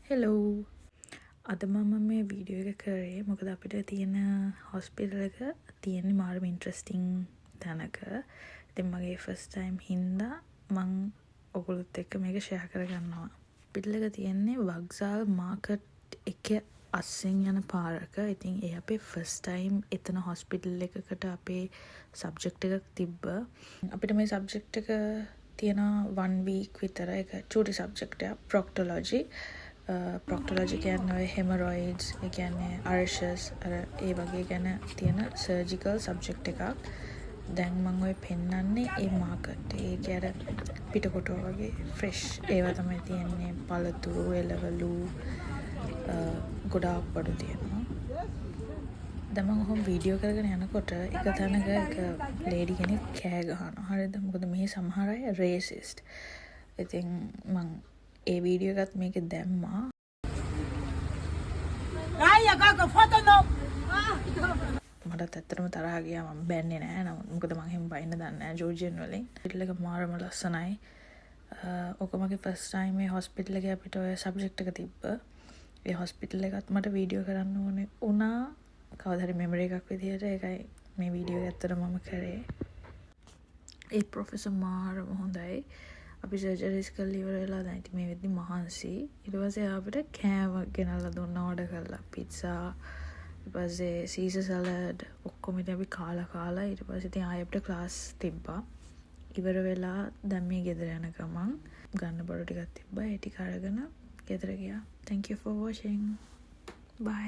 Hello. අද මම මේ වීඩියෝ එක කරේ මොකද අපිට තියෙන හොස්පිටල් එක තියෙන්නේ මාරම ඉන්ට්‍රස්ටිං තැනක. ඉතින් මගේ ෆස්ට් ටයිම් හින්දා මං ඔගොල්ලොත් එක්ක මේක ෂෙයා කරගන්නවා. හොස්පිටල් එක තියෙන්නේ වක්සාල් මාකට් එක අස්සෙන් යන පාරක. ඉතින් ඒ අපේ ෆස්ට් ටයිම් එතන හොස්පිටල් එකකට අපේ සබ්ජෙක්ට් එකක් තිබ්බ. අපිට මේ සබ්ජෙක්ට් එක තියෙනවා වන් වීක් විතර. ඒක චූටි සබ්ජෙක්ට් එකක්, ප්‍රොක්ටොලොජි. ප්‍රොක්ටොලොජි කියන්නේ ඔය හෙමරොයිඩ්ස්, ඒ කියන්නේ අර්ෂස්, අර ඒ වගේ ගැන තියෙන සර්ජිකල් සබ්ජෙක්ට් එකක්. දැන් මං ඔය පෙන්නන්නේ ඒ මාකට්. ඒකේ අර පිටකොටුව වගේ ෆ්‍රෙෂ් ඒවා තමයි තියෙන්නේ. පළතුරු, එළවලු, ගොඩාක් බඩු තියෙනවා. දැන් මං ඔහොම වීඩියෝ කරගෙන යනකොට එක තැනක එක ලේඩි කෙනෙක් කෑ ගහනවා. හරිද? මොකද මෙහි සමහර අය රේසිස්ට්. ඉතින් මං ඒ වීඩියෝ එකත් මේකේ දැම්මා. Ai, agora foto não. මටත් ඇත්තටම තරහ ගියා. මං බැන්නේ නෑ. නමුත් මොකද මං එහෙම බයින්න දන්නේ නෑ ජෝර්ජියන් වලින්. හොස්පිටල් එක මාරම ලස්සනයි. ඔක මගේ ෆස්ට් ටයිම් මේ හොස්පිටල් එකේ අපිට ඔය සබ්ජෙක්ට් එක තිබ්බ. ඒ හොස්පිටල් එකත් මට වීඩියෝ කරන්න ඕනේ වුණා. කවදා හරි මෙමරි එකක් විදිහට. ඒකයි මේ වීඩියෝ එක ඇත්තටම මම කරේ. ඒ ප්‍රොෆෙසර් මාරම හොඳයි. අපි සර්ජරිස් කරලා ඉවර වෙලා දැන් ඉතින් මේ වෙද්දි මහන්සි. ඊට පස්සේ එයා අපිට කෑම ගෙනල්ලා දුන්නා ඕඩර් කරලා. පිට්සා, ඊට පස්සේ සීසර් සලාඩ් ඔක්කොම. ඉතින් අපි කාලා කාලා ඊට පස්සේ ඉතින් ආයෙ අපිට ක්ලාස් තිබ්බා. ඉවර වෙලා දැන් මේ ගෙදර යන ගමන් ගන්න බඩු ටිකක් තිබ්බා. ඒ ටික අරගෙන ගෙදර ගියා. Thank you for watching. Bye.